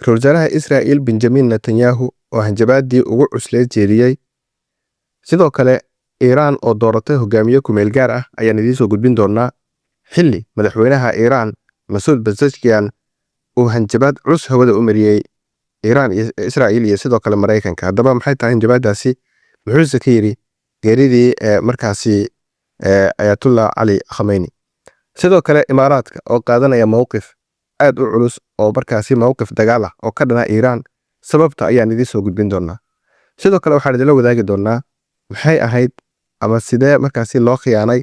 Ra-iisul wasaaraha Israel Benjamin Netanyahu oo hanjabaadii ugu cusleed jeediyey. Sidoo kale Iiraan oo dooratay hogaamiye kumeel gaar ah ayaan idiin soo gudbin doonaa, xilli madaxweynaha Iiraan Masuud Pezeshkian uu hanjabaad culus hawada u mariyey Iiraan iyo Israel iyo sidoo kale Maraykanka. Haddaba maxay tahay hanjabaadaasi? Muxuuse ka yidhi geeridii markaasi Ayatullah Cali Khamenei? Sidoo kale Imaaraadka oo qaadanaya mowqif aad u culus oo markaasi mowqif dagaal ah oo ka dhana Iiraan, sababta ayaan idiin soo gudbin doonaa. Sidoo kale waxaan idinla wadaagi doonaa maxay ahayd ama sidee markaasi loo khiyaanay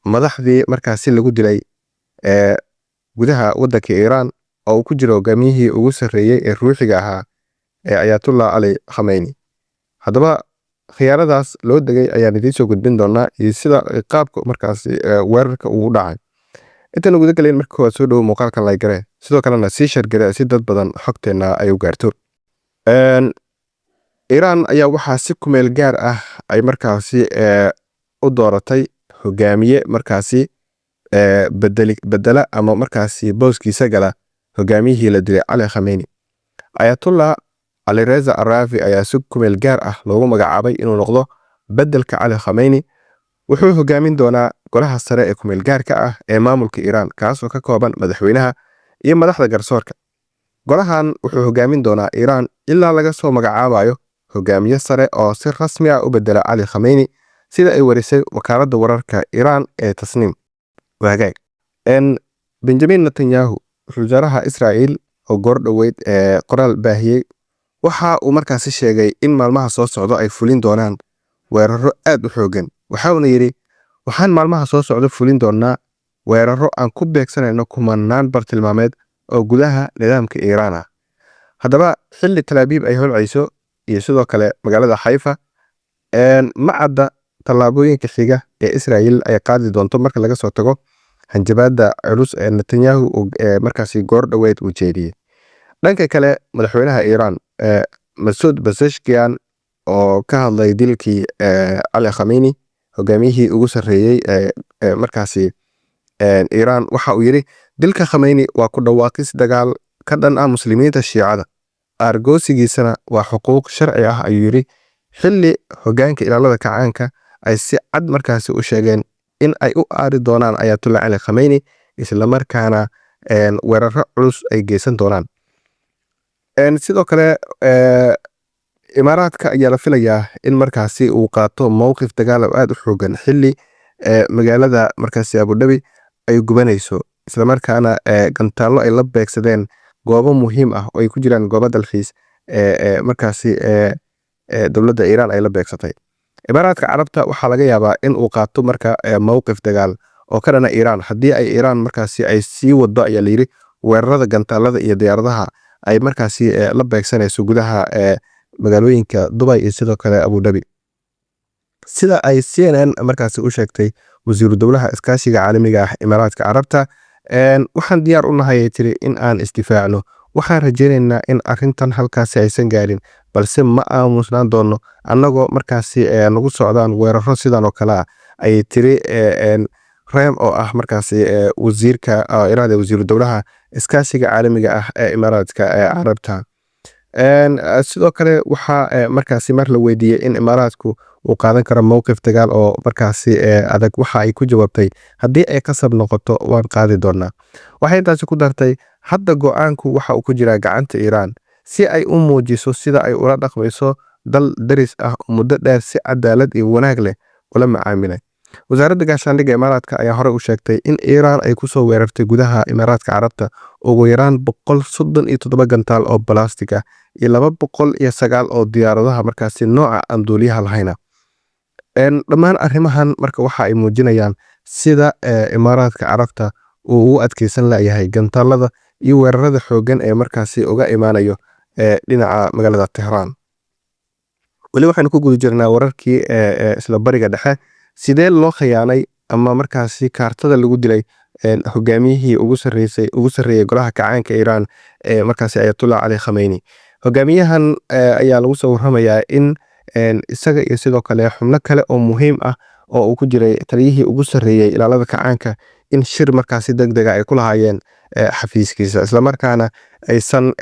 madaxdii markaasi lagu dilay gudaha wadanka Iiraan oo uu ku jiro hogaamiyihii ugu sarreeyey ee ruuxiga ahaa ee Ayatullah Cali Khamenei. Haddaba khiyaanadaas loo degay ayaan idiin soo gudbin doonaa iyo sida qaabka markaasi weerarka uu dhacay. Intaan guda galayn, marka koowaad soo dhowo, muuqaalkan like garee, sidoo kalena sii share garee si dad badan xogteenna ay u gaarto. Iiraan ayaa waxaa si kumeel gaar ah ay markaasi u dooratay hogaamiye markaasi bedeli bedela ama markaasi booskiisa gala hogaamiyihii la dilay Cali Khamenei. Ayatullah Cali Reza Arafi ayaa si kumeel gaar ah loogu magacaabay inuu noqdo bedelka Cali Khamenei. Wuxuu hogaamin doonaa golaha sare ee kumeel gaarka ah ee maamulka Iiraan, kaasoo ka kooban madaxweynaha iyo madaxda garsoorka. Golahan wuxuu hogaamin doonaa Iiraan ilaa laga soo magacaabayo hogaamiye sare oo si rasmi ah u bedela Cali Khamenei, sida ay warisay wakaaladda wararka Iiraan ee Tasniim. Wagaag Benjamin Netanyahu, ra-iisul wasaaraha Israel, oo goor dhoweyd ee qoraal baahiyey, waxa uu markaasi sheegay in maalmaha soo socda ay fulin doonaan weeraro aad u xoogan. Waxauna yidhi: "Waxaan maalmaha soo socda fulin doonaa weeraro aan ku beegsanayno kumanaan bartilmaameed oo gudaha nidaamka Iiraan ah." Haddaba xilli Tel Aviv ay holcayso iyo sidoo kale magaalada Xayfa, ma cadda tallaabooyinka xiga ee Israel ay qaadi doonto marka laga soo tago hanjabaadda culus ee Netanyahu uu markaasi goor dhoweed uu jeediyey. Dhanka kale, madaxweynaha Iiraan Masoud Pezeshkian oo ka hadlay dilkii Cali Khamenei, hogaamiyihii ugu sarreeyey ee markaasi Iiraan, waxa uu yidhi: "Dilka Khamenei waa ku dhawaaqis dagaal ka dhan ah Muslimiinta Shiicada, aargoosigiisana waa xuquuq sharci ah," ayuu yidhi, xilli hogaanka Ilaalada Kacaanka ay si cad markaasi u sheegeen in ay u aari doonaan Ayatollah Cali Khamenei, islamarkaana weeraro culus ay geysan doonaan. Sidoo kale Imaaraadka ayaa la filayaa in markaasi uu qaato mowqif dagaal oo aad u xoogan, xilli magaalada markaasi Abu Dhabi ay gubanayso, islamarkaana gantaallo ay la beegsadeen goobo muhiim ah oo ay ku jiraan goobo dalxiis ee markaasi dowladda Iiraan ay la beegsatay. Imaaraadka Carabta waxaa laga yaabaa in uu qaato marka mowqif dagaal oo ka dhana Iiraan haddii ay Iiraan markaasi ay sii wado, ayaa layidhi, weerarada gantaalada iyo diyaaradaha ay markaasi la beegsanayso gudaha magaalooyinka Dubai iyo sidoo kale Abu Dhabi. Sida ay CNN markaasi u sheegtay wasiiru dowlaha iskaashiga caalamiga ah Imaaraadka Carabta, "Waxaan diyaar u nahay," ay tiri, "in aan isdifaacno. Waxaan rajaynaynaa in arrintan halkaasi aysan gaarin, balse ma aamusnaan doono annagoo markaasi nagu socdaan weeraro sidan oo kale ah," ayay tiri Reem oo ah markaasi wasiirka iraada wasiiru dowlaha iskaashiga caalamiga ah ee Imaaraadka ee Carabta. Sidoo kale waxaa markaasi mar la weydiiyey in Imaaraadku uu qaadan karo mowqif dagaal oo markaasi adag, waxa ay ku jawaabtay: "Haddii ay qasab noqoto, waan qaadi doonaa." Waxay intaasi ku dartay: "Hadda go'aanku waxa uu ku jiraa gacanta Iiraan si ay u muujiso sida ay ula dhaqmayso dal daris ah oo muddo dheer si cadaalad iyo wanaag leh ula macaamilay." Wasaaradda gaashaandhigga Imaaraadka ayaa horey u sheegtay in Iiraan ay kusoo weerartay gudaha Imaaraadka Carabta ugu yaraan 137 gantaal oo balastig ah iyo 209 oo diyaaradaha markaasi nooca aan duuliyaha lahayna. Dhammaan arrimahan marka waxa ay muujinayaan sida Imaaraadka Carabta uu ugu adkeysan layahay gantaalada iyo weerarada xooggan ee markaasi uga imaanayo dhinaca magaalada Tehraan. Weli waxaynu ku guda jirnaa wararkii isla Bariga Dhexe. Sidee loo khiyaanay ama markaasi kaartada lagu dilay hogaamiyihii ugu sarreysay ugu sarreeyay golaha kacaanka Iiraan ee markaasi Ayatollah Cali Khamenei? Hogaamiyahan ayaa lagu soo warramayaa in isaga iyo sidoo kale xubno kale oo muhiim ah oo uu ku jiray taliyihii ugu sarreeyay Ilaalada Kacaanka in shir markaasi deg dega ay ku lahaayeen xafiiskiisa, islamarkaana aysan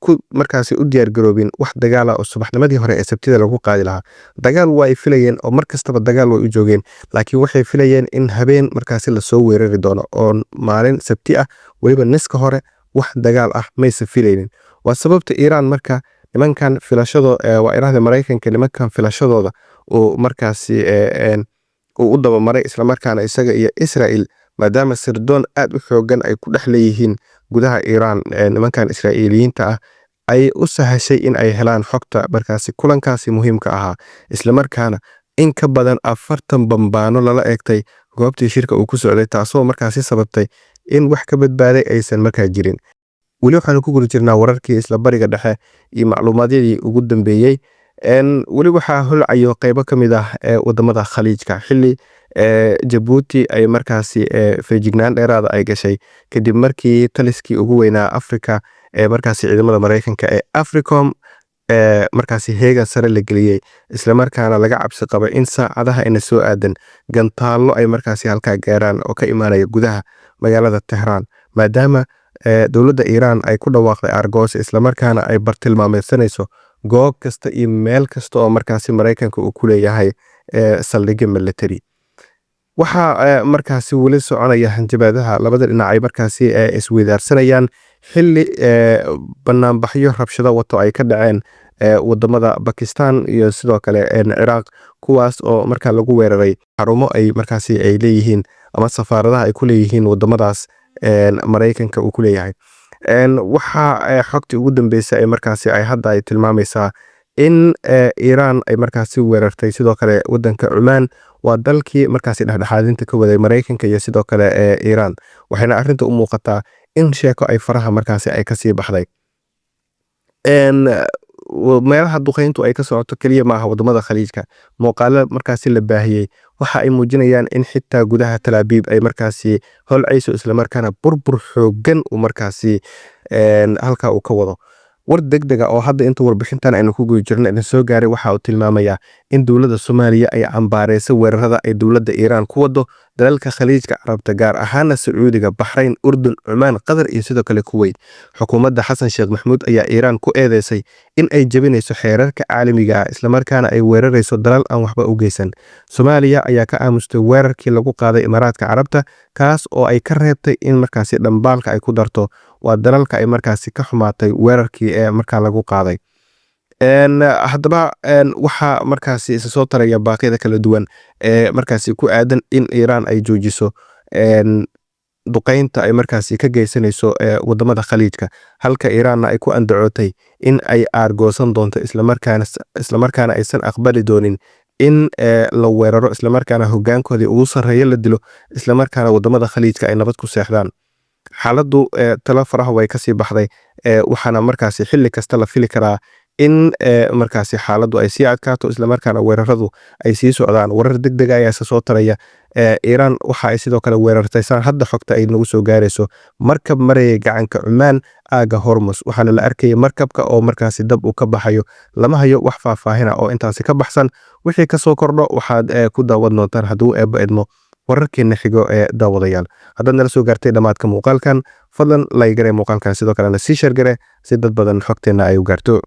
ku markaasi u diyaargaroobin wax dagaala oo subaxnimadii hore ee Sabtida lagu qaadi lahaa. Dagaal waa ay filayeen oo mar kastaba dagaal way u joogeen, laakiin waxay filayeen in habeen markaasi lasoo weerari doono oo maalin Sabti ah weliba niska hore wax dagaal ah maysa filaynin. Waa sababta Iiraan marka nimankan filashado, waa iraahda Maraykanka, nimankan filashadooda uu markaasi uu u dabamaray, islamarkaana isaga iyo Israel, maadaama sirdoon aad u xoogan ay ku dhex leeyihiin gudaha Iiraan nimankan Israa'iiliyiinta ah, ay u sahashay in ay helaan xogta markaasi kulankaasi muhiimka ahaa, islamarkaana in ka badan 40 bambaano lala eegtay goobtii shirka uu ku socday, taasoo markaasi sababtay in wax ka badbaaday aysan markaa jirin. Weli waxaanu ku guda jirnaa wararkii isla Bariga Dhexe iyo macluumaadyadii ugu dambeeyey. Weli waxaa holcayo qeybo ka mid ah ee wadamada Khaliijka, xili Jabuuti ay markaasi feejignaan dheeraada ay gashay kadib markii taliskii ugu weynaa Afrika ee markaasi ciidamada Mareykanka ee Africom ee markaasi heegan sare la geliyey, islamarkaana laga cabsi qaba in saacadaha ina soo aadan gantaallo ay markaasi halkaa gaaraan oo ka imaanaya gudaha magaalada Tehraan, maadaama dowladda Iiraan ay ku dhawaaqday argos, islamarkaana ay bartilmaameysanayso goob kasta iyo meel kasta oo markaasi Maraykanka uu ku leeyahay saldhigyo military. Waxaa markaasi weli soconaya hanjabaadaha labada dhinac ay markaasi isweydaarsanayaan, xili banaanbaxyo rabshado wato ay ka dhaceen wadamada Bakistan iyo sidoo kale Ciraaq, kuwaas oo markaa lagu weeraray xarumo ay markaasi ay leeyihiin ama safaaradaha ay ku leeyihiin wadamadaas Maraykanka uu ku leeyahay. Waxaa xogtii ugu dambeysay ay markaasi ay hadda ay tilmaamaysaa in Iiraan ay markaasi weerartay sidoo kale wadanka Cumaan, waa dalkii markaasi dhexdhexaadinta ka waday Maraykanka iyo sidoo kale Iiraan, waxayna arrinta u muuqataa in sheeko ay faraha markaasi ay kasii baxday. Meelaha duqeyntu ay ka socoto keliya maaha wadamada Khaliijka. Muuqaalo markaasi la baahiyey waxa ay muujinayaan in xitaa gudaha Talaabiib ay markaasi holcayso, islamarkaana burbur xoogan uu markaasi halkaa uu ka wado. War degdega oo hadda inta warbixintan aynu ku guda jirno idin soo gaaray waxa uu tilmaamayaa in dowladda Soomaaliya ay cambaareyso weerarada ay dowladda Iiraan ku wado dalalka Khaliijka Carabta, gaar ahaana Sacuudiga, Baxrayn, Urdun, Cumaan, Qatar iyo sidoo kale Kuweyt. Xukuumadda Xasan Sheekh Maxamuud ayaa Iiraan ku eedeysay in ay jebinayso xeerarka caalamiga ah, islamarkaana ay weerarayso dalal aan waxba u geysan. Soomaaliya ayaa ka aamustay weerarkii lagu qaaday Imaaraadka Carabta, kaas oo ay ka reebtay in markaasi dhambaalka ay ku darto waa dalalka ay markaasi ka xumaatay weerarkii ee markaa lagu qaaday. Haddaba waxaa markaasi isa soo taraya baaqyada kala duwan ee markaasi ku aadan in Iiraan ay joojiso duqeynta ay markaasi ka geysanayso wadamada Khaliijka, halka Iiraanna ay ku andacootay in ay aargoosan doonto, islamarkaana aysan aqbali doonin in la weeraro, islamarkaana hogaankoodii ugu sarreeya la dilo, islamarkaana wadamada Khaliijka ay nabad ku seexdaan. Xaaladdu talo faraha way kasii baxday, waxaana markaasi xilli kasta la fili karaa in markaasi xaaladdu ay sii adkaato, islamarkaana weeraradu ay sii socdaan. Warar deg dega ayaa isa soo taraya. Iiraan waxa ay sidoo kale weerartay, saan hadda xogta ay nagu soo gaarayso, markab marayay gacanka Cumaan, aaga Hormus, waxaana la arkayay markabka oo markaasi dab uu ka baxayo. Lama hayo wax faahfaahina oo intaasi ka baxsan. Wixii kasoo kordho waxaad ku daawan doontaan, hadduu Eebba idmo, wararkeena xigo. Ee daawadayaal, haddaad nala soo gaartay dhammaadka muuqaalkan, fadlan like garee muuqaalkan, sidoo kalena sii share garee si dad badan xogteenna ay u gaarto.